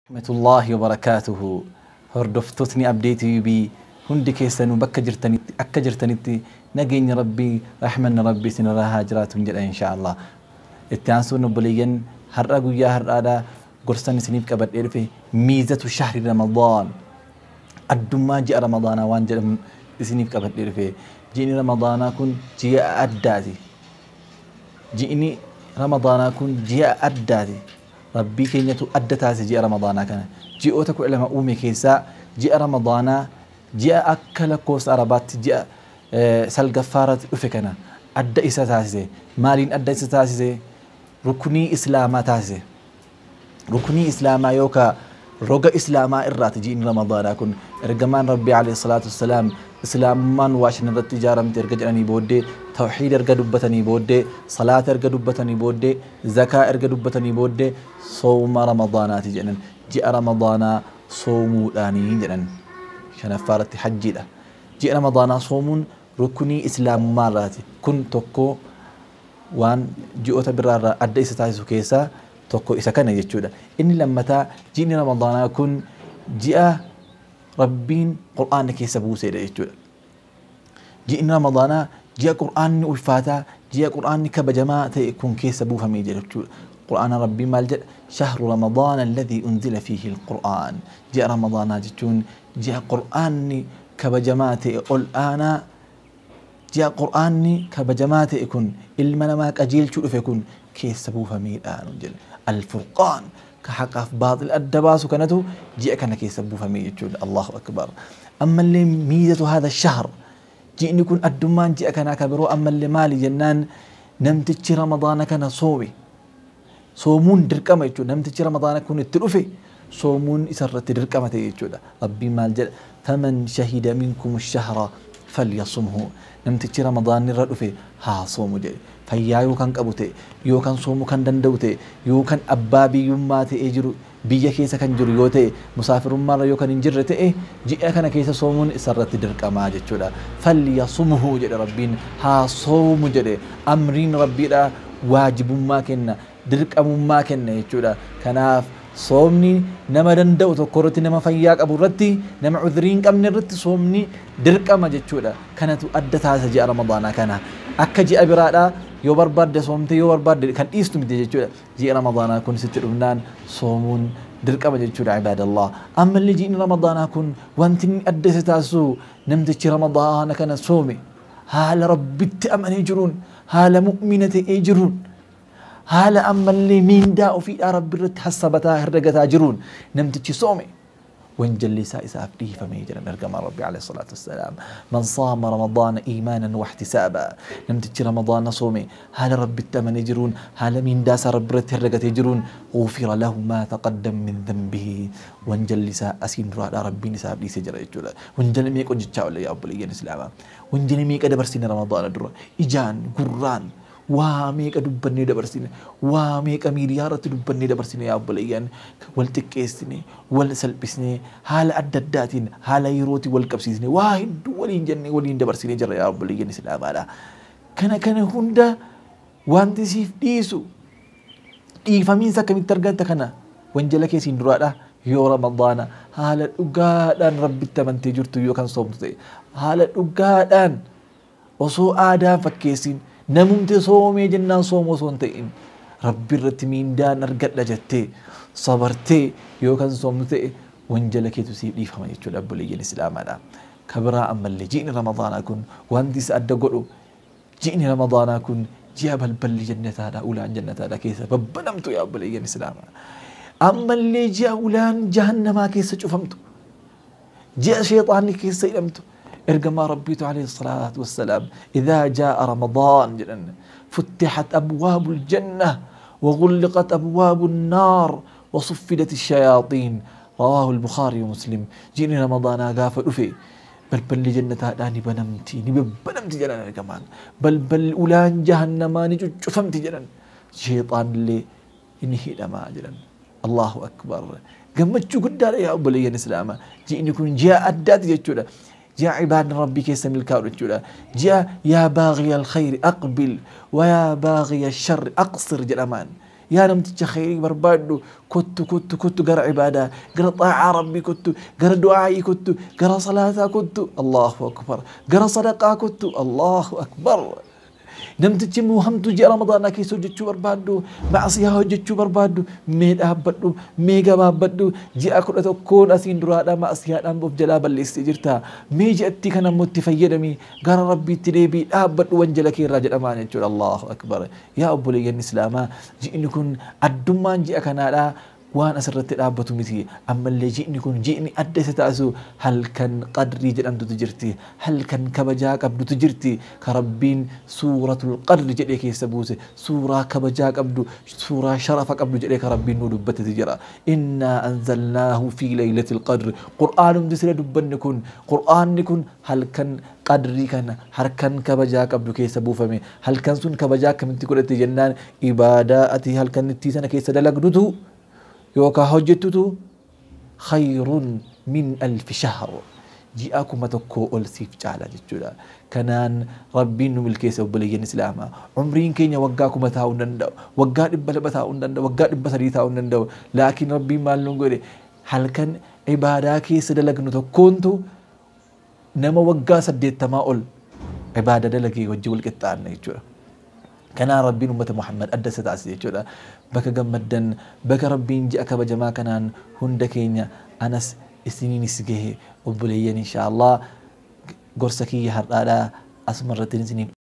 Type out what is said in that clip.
Rahmatullahi wabarakaatuhu. Hordoftootni Abdii TV hundi keessanuu bakka jirtanitti akka jirtanitti nageenya Rabbii, rahmanni Rabbii isinirraa haa jiraatu jedha insha Allah. Itti aansuun obboleeyyan, har'a guyyaa har'aadhaa gorsan isiniif qabadhee dhufe miizatu shahri Ramadaan, addummaa ji'a Ramadaanaa waan jedhamu isiniif qabadhee dhufe. Ji'ni Ramadaanaa kun ji'a addaati. Ji'ni Ramadaanaa kun ji'a addaati. Rabbii keenyatu adda taasise ji'a Ramadaanaa kana. Ji'oota 12 uume keessaa ji'a Ramadaanaa, ji'a akka lakkoofsa Arabaatti ji'a salgaffaarratti dhufe kana adda isa taasise. Maaliin adda isa taasise? Rukunii Islaamaa taasise. Rukunii Islaamaa yookaan roga Islaamaa irraati ji'ni Ramadaanaa kun. Ergamaan Rabbii alayhi salaatu wassalaam Islaamummaan waa shan irratti ijaaramte erga jedhanii booddee, tawxiida erga dubbatanii booddee, salaata erga dubbatanii booddee, zakaa erga dubbatanii booddee, sooma Ramadaanaati jedhan. Ji'a Ramadaanaa soomuudhaanii jedhan. Shanaffaa irratti hajjiidha. Ji'a Ramadaanaa soomuun rukunii Islaamummaa irraati. Kun tokko waan ji'oota biraarraa adda isa taasisu keessaa tokko isa kana jechuudha. Inni lammataa, ji'ni Ramadaanaa kun ji'a Rabbiin Qur'aana keessa buusedha jechuudha. Ji'ni Ramadaanaa ji'a Qur'aanni ulfaataa, ji'a Qur'aanni kabajamaa ta'e kun keessa buufamee jira jechuudha. Qur'aana Rabbiin maal jedha? Shahru Ramadaana alladhii unzila fiihi al-Qur'aan. Ji'a Ramadaanaa jechuun ji'a Qur'aanni kabajamaa ta'e ol aanaa, ji'a Qur'aanni kabajamaa ta'e kun ilma namaa qajeelchuu dhufe kun keessa buufameedha nuun jedha. Al-Furqaan ka haqaaf baaxil adda baasu kanatu ji'a kana keessa buufamee jechuudha. Allahu akbar. Ammallee miizatu haadha shahr, ji'ni kun addummaan ji'a kanaa ka biroo ammallee maali jennaan, namtichi Ramadaana kana soome, soomuun dirqama jechuudha. Namtichi Ramadaana kun itti dhufe soomuun isarratti dirqama ta'e jechuudha. Rabbiin maal jedha? Faman shahida minkum shahra falyasumhu. Namtichi Ramadaanni irra dhufe haa soomu jedhe. Fayyaa yoo kan qabu ta'e, yoo kan soomuu kan danda'u ta'e, yoo kan abbaa biyyummaa ta'ee jiru, biyya keessa kan jiru yoo ta'e, musaafirummaarra yoo kan hin jirre ta'e, ji'a kana keessa soomuun isarratti dirqamaa jechuudha. Falyasumhu jedhe Rabbiin, haa soomu jedhe. Amriin Rabbiidha waajibummaa kenna, dirqamummaa kenna jechuudha. Kanaaf soomni nama danda'u tokko irratti, nama fayyaa qabu irratti, nama udhrii hin qabne irratti soomni dirqama jechuudha. Kanatu adda taasisa ji'a Ramadaanaa kana. Akka ji'a biraadhaa yoo barbaadde soomte, yoo barbaadde kan dhiistu miti jechuudha. Ji'a Ramadaanaa kun sitti dhufnaan soomuun dirqama jechuudha, ibaadallah. Ammallee ji'ni Ramadaanaa kun wanti inni adda isa taasisu, namtichi Ramadaana kana soome haala Rabbitti amanee jiruun, haala mu'mina ta'ee jiruun, haala ammallee miindaa ofiidhaa Rabbi irratti hassabataa herregataa jiruun namtichi soome wanjalli isaa isaaf dhiifamee jedhan ergamaan Rabbi alayhi salaatu wassalaam. Man saama Ramadaana iimaanan wahtisaaba. Namtichi Ramadaana soome haala Rabbitti amanee jiruun, haala miindaa isaa Rabbi irratti herregatee jiruun, ghufira lahu maa taqaddam min dhanbihi. Wanjalli isaa asiin duraadhaa Rabbiin isaaf dhiisee jira jechuudha. Wanjala meeqa hojjechaa oolle yaa obboleeyyan Islaamaa? Wanjala meeqa dabarsine Ramadaana dura? Ijaan, gurraan waa meeqa dubbannee dabarsine, waa meeqa miidiyaa irratti dubbannee dabarsine yaa obboleeyyan? Wal xiqqeessine, wal salphisne, haala adda addaatiin, haala yerootiin wal qabsiisne, waa hedduu waliin jennee waliin dabarsine jirra yaa obboleeyyan Islaamaadha. Kana hunda wanti siif dhiisu, dhiifamiinsa akkamitti argatta kana wanjala keessiin duraadha? Yoo Ramadaana haala dhugaadhaan Rabbitti amantee jirtu yoo kan soomtu ta'e, haala dhugaadhaan osoo aadaan fakkeessin, namumti soomee jennaan soomu osoo hin ta'in, Rabbi irratti miindaan argadha jettee sabartee yoo kan soomtu ta'e, wanjala keetu siif dhiifama jechuudha, obboleeyyan Islaamaadha. Kabiraa ammallee ji'ni Ramadaanaa kun wanti isa adda godhu, ji'ni Ramadaanaa kun ji'a balballi jannataadha, ulaan jannataadha keessa babbanamtu yaa obboleeyyan Islaamaa. Ammallee ji'a ulaan jahannamaa keessa cufamtu, ji'a sheexaanni keessa hidhamtu. Ergamaa Rabbiitu alayhi salaatu wassalaam idhaa jaa'a Ramadaan jedhan, futtixat abwaabu aljanna وغلقت أبواب النار وصفدت الشياطين، رواه البخاري ومسلم. جئني رمضان قاف رفي بل جنة ni banamti, ni babbanamti jedhan ergamaan. Balballi ulaan jahannamaa ni cuccufamti jedhan, sheexaanillee ni hidhamaa jedhan. Allahu akbar. Gammachuu guddaadha yaa obboleeyyan Islaamaa. Ji'ni kun ji'a addaati jechuudha. Ji'a ibaadni Rabbii keessa milkaa'u jechuudha. Ji'a yaa baaghiya alkhayri aqbil wa yaa baaghiya sharri aqsir jedhamaan. Yaa namticha khayrii barbaaddu, kottu kottu kottu gara ibaadaa, gara xaa'aa rabbii kottu, gara du'aa'ii kottu, gara salaataa kottu. Allahu akbar. Gara sadaqaa kottu. Allahu akbar. Namtichi immoo hamtuu ji'a Ramadaanaa keessa hojjechuu barbaaddu, macsiyaa hojjechuu barbaaddu, mee dhaabbadhu, mee gabaabbadhu. Ji'a 11n asiin duraadhaa macsiyaadhaan of jalaa balleessitee jirta. Mee ji'attii kana immoo itti fayyadami, gara rabbiitti deebii, dhaabbadhu wanjala kee irraa jedhamaan jechuudha. Allahu akbar. Yaa obboleeyyan Islaamaa, ji'ni kun addummaan ji'a kanaadhaa waan asirratti dhaabbatu miti. Ammallee ji'ni kun ji'ni adda isa taasisu halkan qadrii jedhamtutu jirti, halkan kabajaa qabdutu jirti, ka rabbiin suuratul qadri jedhee keessa buuse, suuraa kabajaa qabdu, suuraa sharafa qabdu jedhee ka rabbiin nuu dubbatetu jira. Innaa anzalnaahu fi laylatil qadri. Qur'aanumti sila dubbanne kun, qur'aanni kun halkan qadrii kana, harkan kabajaa qabdu keessa buufame. Halkan sun kabajaa akkamitti godhate jennaan, ibaadaa ati halkan ittii sana keessa dalagdutu yookaan hojjettutu khayrun min alfi shahr, ji'a 1000 ol siif caala jechuudha. Kanaan rabbiin nu milkeessa. Obboleeyyan Islaamaa, umriin keenya waggaa 1000 taa'uu hin danda'u, waggaa 200 taa'uu hin danda'u, waggaa 300 taa'uu hin danda'u. Laakiin rabbiin maal nu godhe? Halkan ibaadaa keessa dalagnu tokkoontu nama waggaa 80 ol ibaada dalagee wajji wal qixxaanna jechuudha. Kanaan rabbiin ummata Muhammad adda isa taasise jechuudha. Baka gammaddan, baka rabbiin ji'a kabajamaa kanaan hunda keenya, anas isiniinis gahe obboleeyyan. Inshaallah gorsa kiyya har'aadhaa asuma irratti isiniif